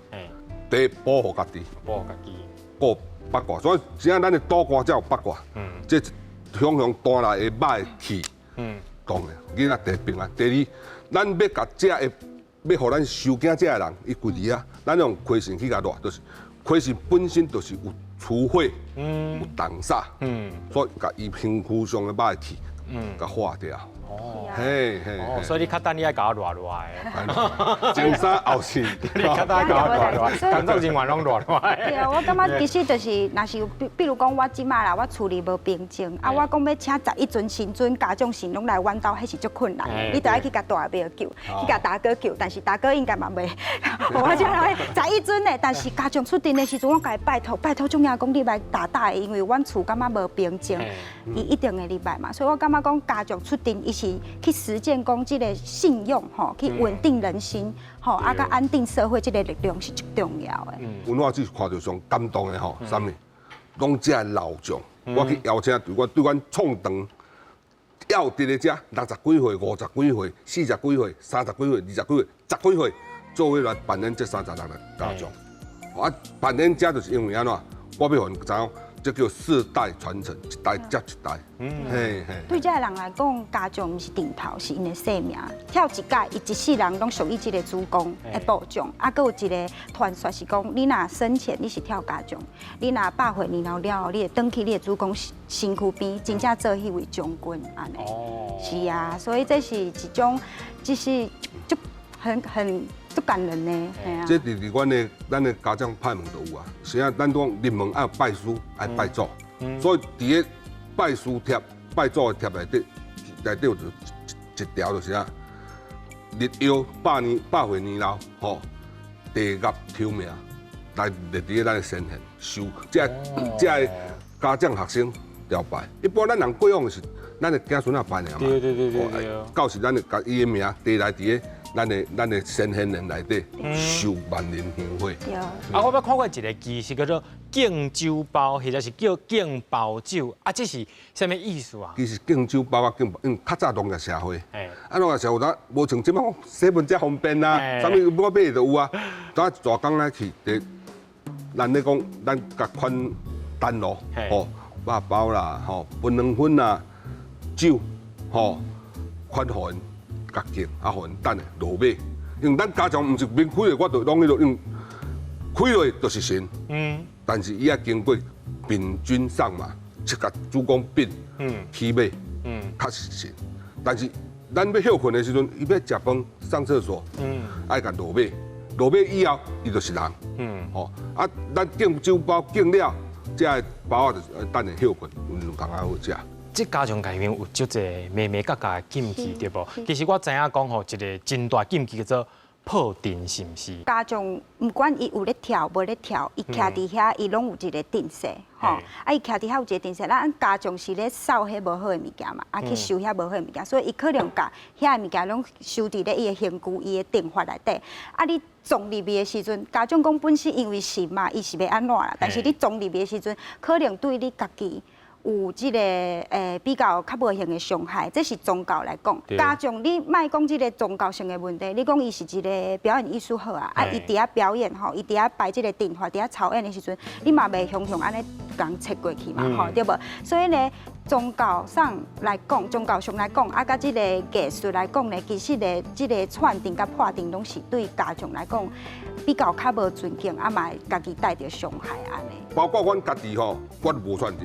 第一保護家己，
保護家己，
顧八卦。所以只要咱的卜卦才有八卦，這向向帶來的歹氣，當然囡仔第一平安。第二，咱欲共這个欲予咱收驚這个人，伊跪佇遐，咱用開神去共掠，就是開神本身就是有除火，有擋煞，所以共伊身軀上的歹氣，共化掉。
哦，
嘿嘿，
哦，所以你較等你愛共我掠落來，
前山後四，
你較等共我掠落來，工作人員攏掠落來。
對啊，我感覺其實就是，若是比比如講，我這擺啦，我厝裡無平靜，啊，我講欲請11尊神尊家長神攏來阮兜，彼是足困難的。你著愛去共大廟求，去共大哥求，但是大哥應該嘛袂。我這來11尊的，但是家長出陣的時陣，我共伊拜託拜託，眾爺公你來踏踏的，因為阮厝感覺無平靜，伊一定會入來嘛。所以我感覺講家長出陣，伊是去實踐講這个信用吼，去穩定人心吼，啊，佮安定社會這个力量是足重要的。
文化只是看著上感動的吼，啥物？攏這老將，我去邀請對阮對阮創堂，要佇咧遮六十幾歲、五十幾歲、四十幾歲、三十幾歲、二十幾歲、十幾歲，做伙來扮演這36個家將。啊，扮演這就是因為按怎？我欲予𪜶知影。這叫世代傳承，一代接一代。嗯，嘿嘿。
對這个人來講，家將毋是陣頭，是𪜶的生命。跳一屆，伊一世人攏屬於這个主公的部將。啊，閣有一个傳說是講，你若生前你是跳家將，你若百歲年老了後，你會轉去你的主公身軀邊，真正做彼位將軍按呢。哦。是啊，所以這是一種，這是足很很。足感人呢，嘿啊。
這佇佇阮的咱的家長派門就有啊。是啊，咱講入門愛拜師，愛拜祖，所以佇个拜師帖、拜祖的帖內底，內底有一一條就是啊，日曜百年百歲年老，吼，地鴨抽命，來列佇咱的先賢，受這這家長學生朝拜。一般咱人過往是咱的子孫仔拜爾嘛，
對對對對對。
到時咱的共伊的名提來佇咧咱的先賢人內底受萬人香火。
啊，我捌看過一個儀式叫做敬酒包，或者是叫敬包酒，啊，這是啥物意思啊？
其實敬酒包啊，敬因為較早農業社會，啊農業社會咱無像這擺洗門遮方便啊，啥物我買就有啊。咱大工咧去，咱咧講，咱共款單路，吼，肉包啦，吼，檳榔粉啦，酒，吼，款予𪜶共敬，啊，予𪜶等下落馬。因為咱家長毋是面開落，我就攏彼落，因開落就是神。但是伊愛經過稟君上馬，這共主公稟，起馬，較是神。但是咱欲歇睏的時陣，伊欲食飯、上廁所，愛共落馬，落馬以後，伊就是人。吼，啊，咱敬酒包敬了，這个包仔就等下歇睏，有兩工仔好食。
這家長內面有足濟眉眉角角的禁忌，對無？其實我知影講吼，一個真大禁忌叫做破陣，是毋是？
家長毋管伊有咧跳無咧跳，伊徛佇遐，伊攏有一個陣勢，吼。啊，伊徛佇遐有一個陣勢，咱家長是咧掃彼無好的物件嘛，啊去收遐無好的物件，所以伊可能共遐的物件攏收佇咧伊的身軀、伊的陣法內底。啊，你撞入去的時陣，家長講本身因為神嘛，伊是袂按怎啦，但是你撞入去的時陣，可能對你家己有這個比較較無形的傷害，這是宗教來講。家長你莫講這個宗教性的問題，你講伊是一個表演藝術好啊，啊伊佇遐表演吼，伊佇遐擺這個陣法，佇遐操演的時陣，你嘛袂雄雄按呢共切過去嘛，吼對無？所以呢，宗教上來講，宗教上來講，啊，佮這個藝術來講呢，其實呢，這個串陣佮破陣攏是對家長來講比較較無尊敬，啊嘛會家己帶著傷害按呢。
包括阮家己吼，我無串陣。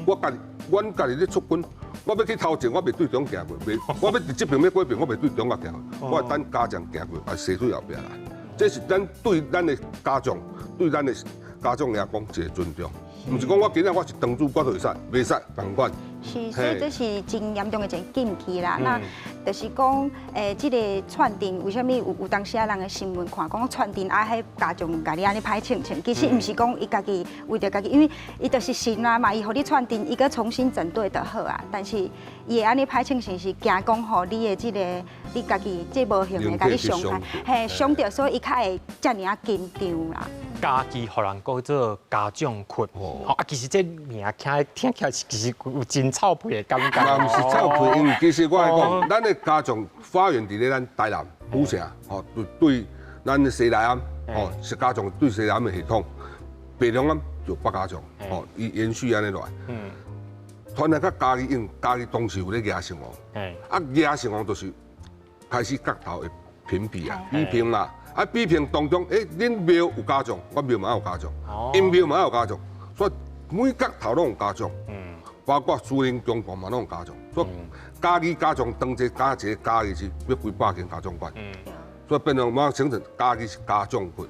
我家己，阮家己咧出軍，我欲去頭前，我袂對中行過，袂，我欲佇這爿欲過爿，我袂對中國行過，我會等家長行過，啊，洗水後壁來。這是咱對咱的家長，對咱的家長來講一個尊重，毋是講我今仔我是當主，我就會使，袂使仝款。
是，所以這是真嚴重的一個禁忌啦。那就是講，這個串陣為啥物有當時啊人的新聞看講串陣啊，彼家長共你按呢歹稱稱，其實毋是講伊家己為著家己，因為伊就是神啊嘛，伊予你串陣，伊閣重新整頓就好啊。但是伊會按呢歹稱稱是驚講吼你的這個你家己這無形的共你傷害，嘿，傷著，所以伊較會遮爾仔緊張啦。
家己予人講做家長窟，吼啊，其實這名聽起來其實有真臭屁的感覺。
嘛毋是臭屁，因為其實我來講，咱的家長發源佇咧咱台南府城，吼對對，咱的西來庵，吼是家長對西來庵的系統，白龍庵就北家長，吼伊延續按呢落來。傳來較嘉義，因為嘉義當時有咧迎神王，啊迎神王就是開始角頭會評比啊，比拼啦。啊，比拼當中，恁廟有家長，我廟嘛有家長，𪜶廟嘛有家長，所以每角頭攏有家長，包括私人公館嘛攏有家長，所以嘉義家長當這加一個嘉義是欲幾百間家長館，所以變成我形成嘉義是家長窟，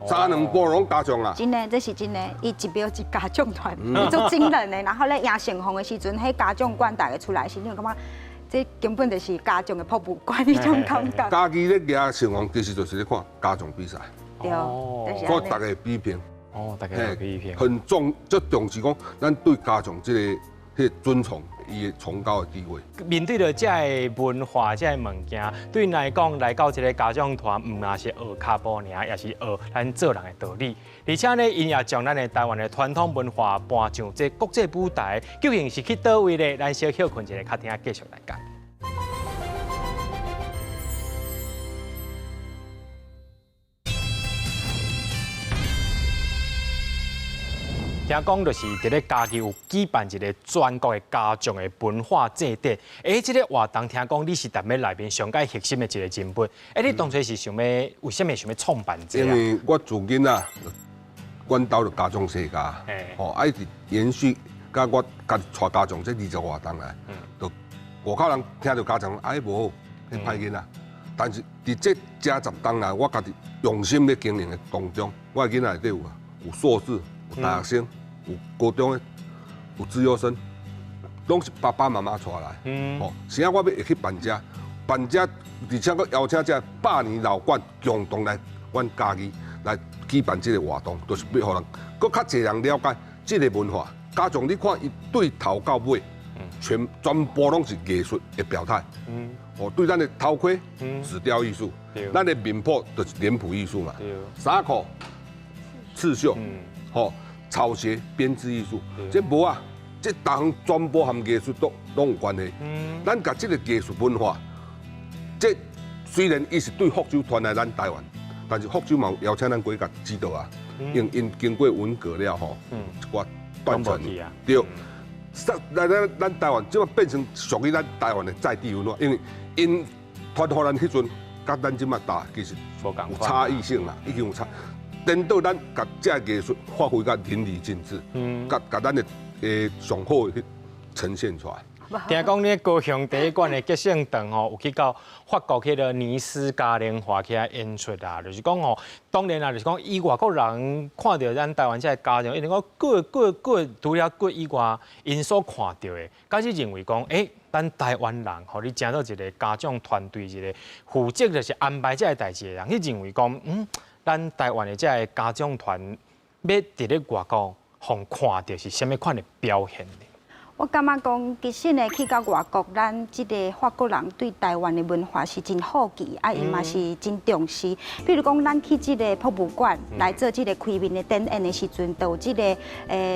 三兩步攏家長啊。
真的，這是真的，伊一廟一家長團，足驚人的。然後咧迎神王的時陣，彼家長館大家出來時，你有感覺？這根本就是家長的博物館彼種感覺。
嘉義咧迎神王，其實就是咧看家長比賽，
對，
所以大家比拼，
哦，大家比拼，
很重，足重視講，咱對家長這個彼個尊崇，伊的崇高的地位。
面對著這个文化、這个物件，對𪜶來講，來到這个家長團，毋但是學跤步爾，也是學咱做人的道理。而且呢，𪜶也將咱的台灣的傳統文化搬上這國際舞台，究竟是去佗位咧？咱小歇睏一下，較聽繼續來講。聽講就是佇咧嘉義有舉辦一個全國的家長的文化祭典。這個活動聽講你是踮咧內面上蓋核心的一個人物。你當初是想欲為啥物想欲創辦這個？
因為我自囡仔，阮兜就家長世家，吼，啊一直延續，佮我家己帶家長這20外冬來，就外口人聽著家長，哎無好，彼歹囡仔。但是佇這這十冬來，我家己用心咧經營的當中，我的囡仔內底有啊，有碩士。有大學生，有高中的，有資優生，攏是爸爸媽媽帶來。吼，啥我欲會去辦這，辦這，而且閣邀請這百年老館共同來阮嘉義來舉辦這個活動，就是欲予人閣較濟人了解這個文化。加上你看，伊對頭到尾，全部攏是藝術的表態。哦，對咱的頭盔，紙雕藝術，咱的面譜就是臉譜藝術嘛。衫褲刺繡，吼，草鞋編織藝術，這無啊，這逐項全部和藝術都攏有關係。咱共這個藝術文化，這雖然伊是對福州傳來咱台灣，但是福州嘛有邀請咱過去共指導啊，因為𪜶經過文革了吼，一寡斷層，對。來咱台灣，這馬變成屬於咱台灣的在地文化，因為𪜶傳予咱彼陣，佮咱這馬打其實有差異性啦，已經有差。顛倒咱共這個藝術發揮甲淋漓盡致，共共咱的上好的去呈現出來。
聽講你高雄第一館的結勝堂吼，有去到法國彼个尼斯嘉年華去遐演出啊，就是講吼，當然啦，就是講以外國人看著咱台灣這个家將，一定講 good good good，除了 good 以外，𪜶所看著的，敢是認為講，欸，咱台灣人予你成做一个家將團隊，一個負責就是安排這个代誌的人，去認為講，咱台灣的這个家將團欲佇咧外國予人看著是啥物款的表現呢？
我感覺講，其實呢，去到外國，咱這个法國人對台灣的文化是真好奇，啊，𪜶嘛是真重視。比如講，咱去這个博物館來做這个開面的展演的時陣，就有這个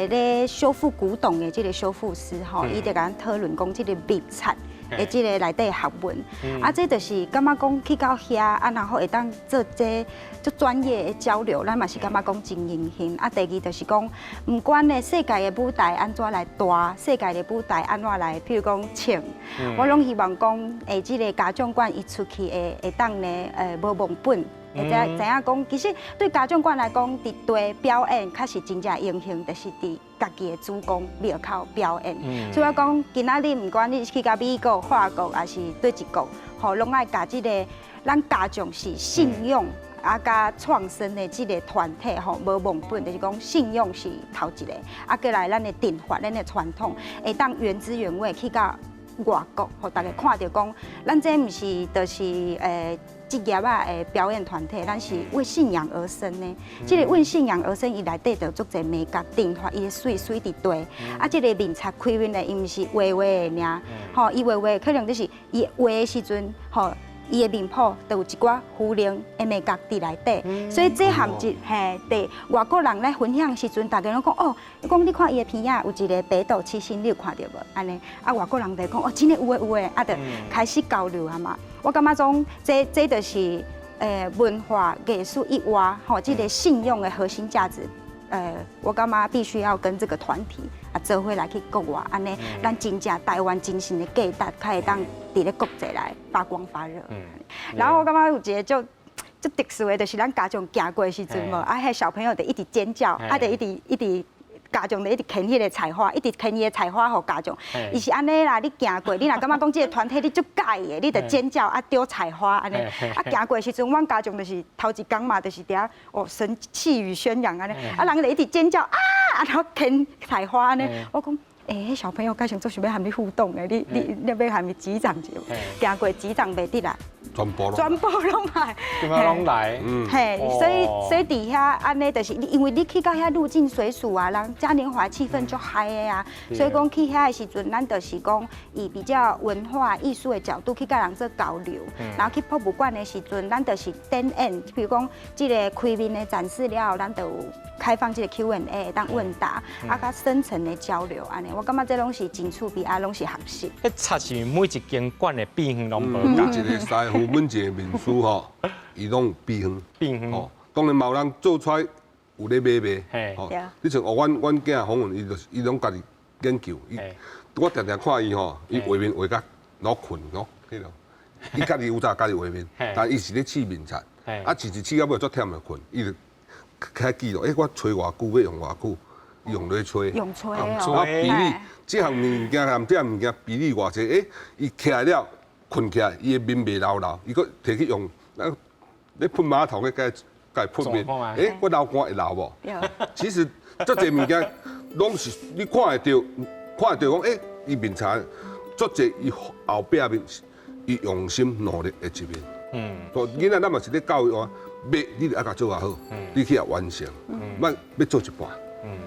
咧修復古董的這个修復師吼，伊就共咱討論講這个面漆的這个內底學問。啊，這就是感覺講去到遐啊，然後會當做這足專業的交流，咱嘛是感覺講真榮幸。啊，第二就是講，毋管呢世界的舞台按怎來大，世界的舞台按怎來，譬如講唱，我攏希望講，這个家將館伊出去會會當呢，無忘本。會知知影講，其實對家將館來講，佇地表演確實真正榮幸，就是佇家己的祖國廟口表演。所以我講，今仔日毋管你去到美國、法國，抑是佗一國，吼，攏愛共這个咱家將是信仰啊，佮創生的這个團體吼，無忘本，就是講信仰是頭一个，啊，過來咱的陣法、咱的傳統，會當原汁原味去到外國，予大家看著講，咱這毋是就是職業仔的表演團體，咱是為信仰而生的。這个為信仰而生，伊內底就足濟眉角陣法，伊的媠媠佇地。啊，這个面冊開面的，伊毋是畫畫的爾，吼，伊畫畫可能就是伊畫的時陣，吼。伊的面譜就有一寡符靈的眉角佇內底，所以這含一嘿，佇外國人來分享時陣，大家攏講哦，講你看伊的鼻仔有一个北斗七星，你有看著無？按呢，啊外國人就講哦，真的有的有的，啊就開始交流啊嘛。我感覺講這就是文化藝術以外，吼，這个信仰的核心價值。我感覺必須要跟這個團體啊做伙來去國外，按呢，咱真正台灣精神的價值，較會當佇咧國際來發光發熱。然後我感覺有一个足足特殊的，就是咱家將行過的時陣無，啊，彼小朋友就一直尖叫，啊，就一直一直家將就一直牽彼個菜花，一直牽伊的菜花予家將。伊是按呢啦，你行過，你若感覺講這个團體你足佮意的，你就尖叫啊丟菜花按呢。啊行過的時陣，阮家將就是頭一工嘛，就是佇遐哦神氣宇軒揚按呢，啊人就一直尖叫啊，然後牽菜花按呢。我講，欸，小朋友該想做想欲和你互動的，你欲和伊擊掌者？行過擊掌袂得啦。
全部
全部攏來，
全部攏來，
嘿，所以佇遐按呢，就是因為你去到遐入境隨俗啊，人嘉年華氣氛足 high 的啊，所以講去遐的時陣，咱就是講以比較文化藝術的角度去佮人做交流，然後去博物館的時陣，咱就是展演，比如講這个開面的展示了後，咱就有開放這个 Q&A 當問答，啊，較深層的交流按呢，我感覺這攏是真趣味，啊，攏是學習。
彼冊是每一間館的秘方攏無仝。
每一个師傅，每一个面師吼，伊攏有秘方。
秘方。
吼，當然嘛有人做出來有咧買賣。吼，你像哦，阮囝訪問，伊就是伊攏家己研究。伊，我定定看伊吼，伊畫面畫甲攏睏喏，彼個。伊家己有早家己畫面，但伊是咧試面冊。啊，試試試到尾足忝就睏，伊就開記錄。欸，我吹偌久，欲用偌久，伊用咧吹。
用吹
哦。啊，比例，這項物件和這項物件比例偌濟，欸，伊起來了，睏起來，伊的面袂流流，伊閣提去用，啊，咧噴馬桶咧，共共噴面，欸，我流汗會流無？其實足濟物件攏是你看會著，看會著講，欸，伊面冊足濟，伊後壁面伊用心努力的一面。所以囡仔咱嘛是咧教育啊，欲你就愛共做較好，你去予完成，莫欲做一半。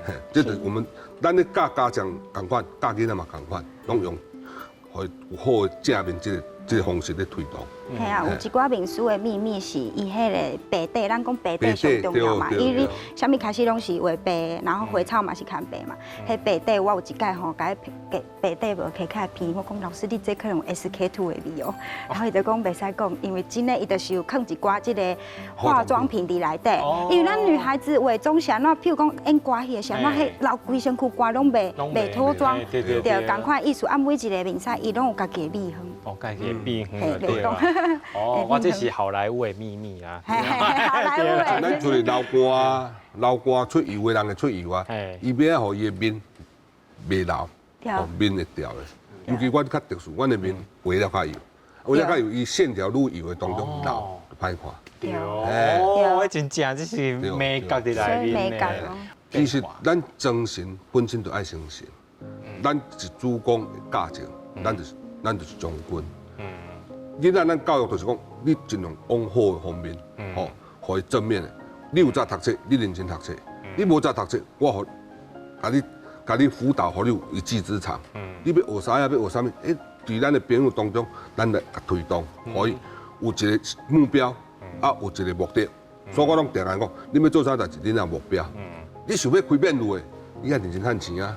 嘿，這就是我們咱咧教家長仝款，教囡仔嘛仝款，攏用予有好的正面這個方式咧推動。
嘿啊，有一寡面書的秘密是伊彼个白底，咱講白底上重要嘛。伊你啥物開始攏是畫白，然後花草嘛是牽白嘛。彼白底我有一擺吼，共伊白白底無摕起來鼻，我講老師你這可能有 SK-II 的味哦。然後伊就講袂使講，因為真的伊就是有囥一寡這个化妝品佇內底。因為咱女孩子化妝是按怎，譬如講演歌戲的時候，彼流規身軀汗攏袂脫妝，對，仝款意思啊，每一个面師伊攏有家己的秘方。
哦，家己的秘方對吧？哦，我這是好萊塢的秘密啊！
好萊塢。
咱出去流汗，流汗出油的人會出油啊。伊欲予伊的面袂流，哦，面會掉的。尤其阮較特殊，阮的面畫了較油，畫了較油，伊線條愈油的當中流，歹看。
對，哦，我真正這是美感佇內面的。
其實咱裝神本身就愛相信，咱是主攻價值，咱就是將軍。囡仔咱教育就是講，你盡量往好的方面，吼，予伊正面的。你有才讀冊，你認真讀冊；你無才讀冊，我予共你輔導，予你有一技之長。你欲學啥呀？欲學啥物？欸，佇咱的朋友當中，咱來推動，予伊有一個目標，啊，有一個目的。所以我攏定定講，你欲做啥代誌，你有目標。你想欲開免路的，你愛認真趁錢啊。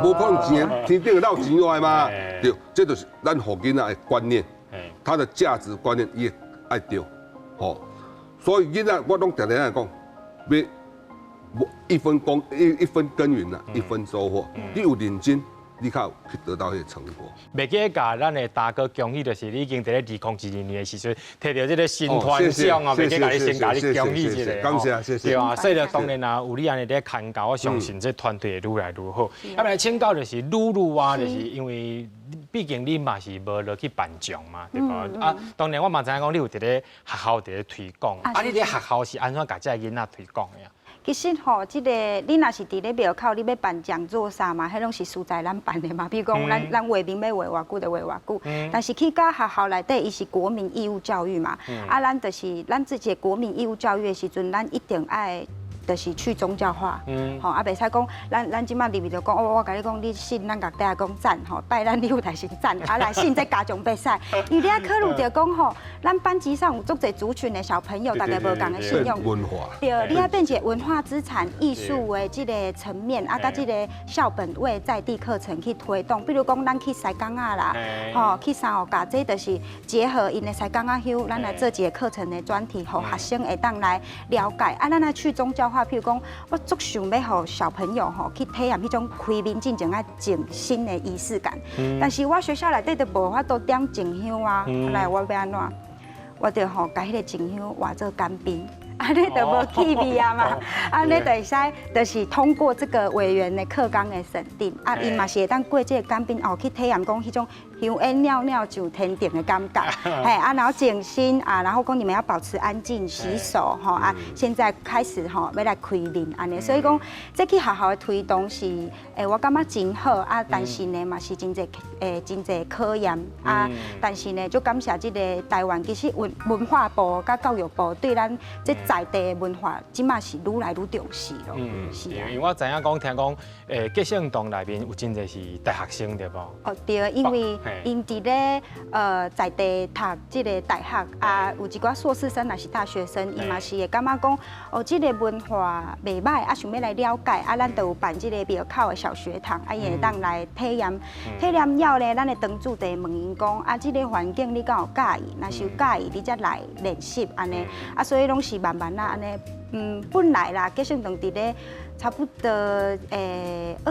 無可能錢天頂會落錢落來嘛？對，這就是咱予囡仔的觀念。他的價值觀念伊會愛對，吼，所以囡仔我攏定定來講，欲一分耕一分耕耘啊，一分收穫。你有認真，你較有去得到彼個成果。
袂記得共咱的大哥恭喜，就是你已經佇咧2012年的時陣，摕著這个新團獎啊，袂記共你先共你恭喜一下。
感謝，謝謝。
對啊，所以當然啊，有你按呢咧牽教，我相信這團隊會愈來愈好。啊，來請教就是露露啊，就是因為畢竟你嘛是無落去辦將嘛，對無？啊，當然我嘛知影講你有佇咧學校佇咧推廣，啊，你佇學校是按怎共這个囡仔推廣的啊？
其實吼，這个你若是佇咧廟口，你欲辦講座啥嘛，彼攏是素材咱辦的嘛。比如講，咱畫面欲畫偌久就畫偌久。但是去到學校內底，伊是國民義務教育嘛。啊，咱就是咱自己的國民義務教育的時陣，咱一定愛就是去宗教化。吼，啊，袂使講，咱這馬入去就講，哦，我共你講，你信咱共底下講讚吼，拜咱六大神讚，啊來信這家長袂使。因為你愛考慮著講吼，咱班級上有足濟族群的小朋友，大家無仝的信仰。
文化。
對，你愛變一個文化資產、藝術的這个層面，啊，佮這个校本位在地課程去推動。比如講，咱去西港仔啦，吼，去三五甲，這就是結合𪜶的西港仔鄉，咱來做一个課程的專題，予學生會當來了解。啊，咱來去宗教化，譬如講，我足想欲予小朋友吼去體驗彼種開面進前愛靜心的儀式感。但是我學校內底都無法度點靜香啊，來我欲按怎？我就吼共彼个靜香換做乾冰。按呢就無氣味啊嘛，按呢就會使，就是通過這個委員的課綱的審定，啊，伊嘛是會當過這个乾冰哦，去體驗講彼種香煙裊裊上天庭的感覺，嘿啊，然後靜心啊，然後講你們要保持安靜，洗手吼啊，現在開始吼欲來開面按呢，所以講這去學校的推動是，我感覺真好啊，但是呢嘛是真濟真濟考驗啊，但是呢就感謝這个台灣其實文化部佮教育部對咱這在地的文化，這馬是愈來愈重視咯。
嗯，是啊。因為我知影講，聽講，結聖堂內面有真濟是大學生對無？
哦對，因為𪜶佇咧在地讀這个大學啊，有一寡碩士生也是大學生，伊嘛是會感覺講，哦，這个文化袂䆀，啊，想欲來了解，啊，咱就有辦這个廟口的小學堂，啊，伊會當來體驗。體驗了咧，咱的堂主就會問𪜶講，啊，這个環境你敢有佮意？若是有佮意，你才來練習按呢。啊，所以攏是慢慢仔按呢。嗯，本來啦，結聖堂佇咧差不多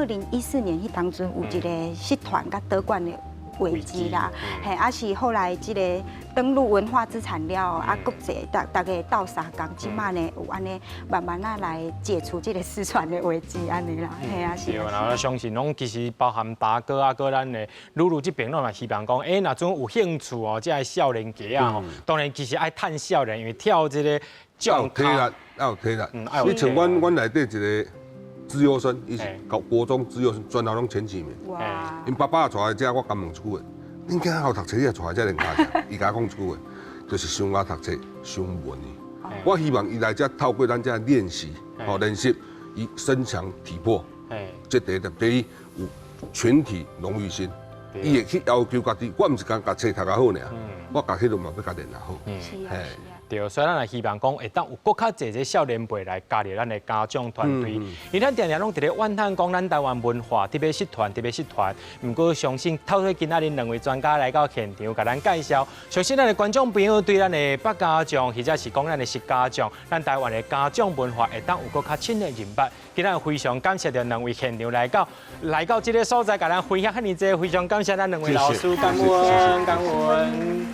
2014年彼當陣有一个失傳佮倒館的危機啦，嘿，啊是後來這个登錄文化資產了，啊，國際逐逐家鬥相共，這馬呢有按呢慢慢仔來解除這个失傳的危機，按呢啦，嘿啊是。
對，然後相信攏其實包含大哥啊，閣咱的露露這邊攏嘛希望講，欸，若陣有興趣哦，這个少年家啊吼，當然其實愛趁少年，因為跳這个
要有體力，要有體力。你像阮內底一个資優生，伊是高國中資優生，全校攏前幾名。𪜶爸爸帶來遮，我共問一句話：恁囝好讀冊，你也帶來遮練跤？伊共我講一句話。就是傷愛讀冊，傷文伊。我希望伊來遮透過咱遮練習，吼練習，伊身強體魄。這第一點，第二有群體榮譽心，伊會去要求家己。我毋是干焦冊讀較好爾，我共彼落嘛欲共練較好。
是啊，是啊。
對，所以咱也希望講會當有閣較濟這少年輩來加入咱的家長團隊。因為咱定定攏佇咧怨嘆講咱台灣文化特別失傳，特別失傳。毋過相信透過今仔日兩位專家來到現場，共咱介紹，相信咱的觀眾朋友對咱的百家將，或者是講咱的十家將，咱台灣的家長文化會當有閣較深的認識。今仔日非常感謝著兩位現場來到這个所在，共咱分享遐爾濟，非常感謝咱兩位老師，感恩感恩。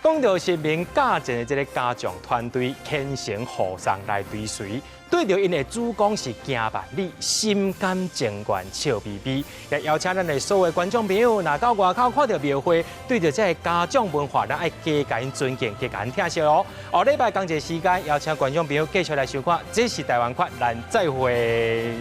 講著是明教前的這个家將團隊虔誠護送來追隨，對著𪜶的主公是行萬里，心甘情願笑眯眯。也邀請咱的所有觀眾朋友，若到外口看著廟會，對著這个家將文化，咱愛加共𪜶尊敬，加共𪜶疼惜哦。後禮拜仝一个時間，邀請觀眾朋友繼續來收看，這是台灣款，咱再會。